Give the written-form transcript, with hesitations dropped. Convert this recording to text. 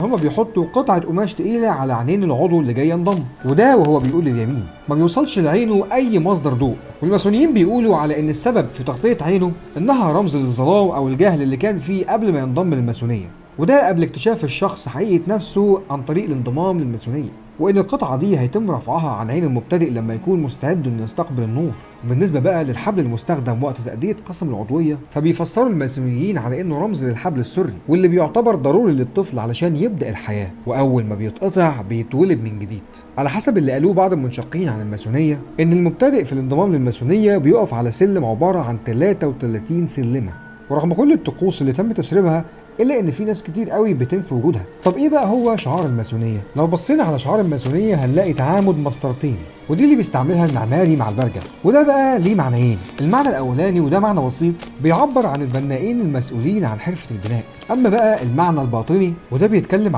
هما بيحطوا قطعة قماش تقيلة على عينين العضو اللي جاي ينضم، وده وهو بيقول اليمين ما بيوصلش لعينه أي مصدر ضوء. والماسونيين بيقولوا على إن السبب في تغطية عينه إنها رمز للظلام أو الجهل اللي كان فيه قبل ما ينضم للماسونية، وده قبل اكتشاف الشخص حقيقة نفسه عن طريق الانضمام للماسونية، وإن القطعة دي هيتم رفعها عن عين المبتدئ لما يكون مستعد إنه يستقبل النور. بالنسبة بقى للحبل المستخدم وقت تأدية قسم العضوية، فبيفسروا الماسونيين على إنه رمز للحبل السري، واللي بيعتبر ضروري للطفل علشان يبدأ الحياة، وأول ما بيتقطع بيتولد من جديد. على حسب اللي قالوه بعض المنشقين عن الماسونية، إن المبتدئ في الانضمام للماسونية بيقف على سلم عبارة عن 33 سلمة، ورغم كل الطقوس اللي تم تسريبها الا ان في ناس كتير قوي بتنفي وجودها. طب ايه بقى هو شعار الماسونيه؟ لو بصينا على شعار الماسونيه هنلاقي تعامد مسطرتين، ودي اللي بيستعملها المعماري مع البرجل، وده بقى ليه معنيين. المعنى الاولاني وده معنى بسيط بيعبر عن البنائين المسؤولين عن حرفه البناء. اما بقى المعنى الباطني وده بيتكلم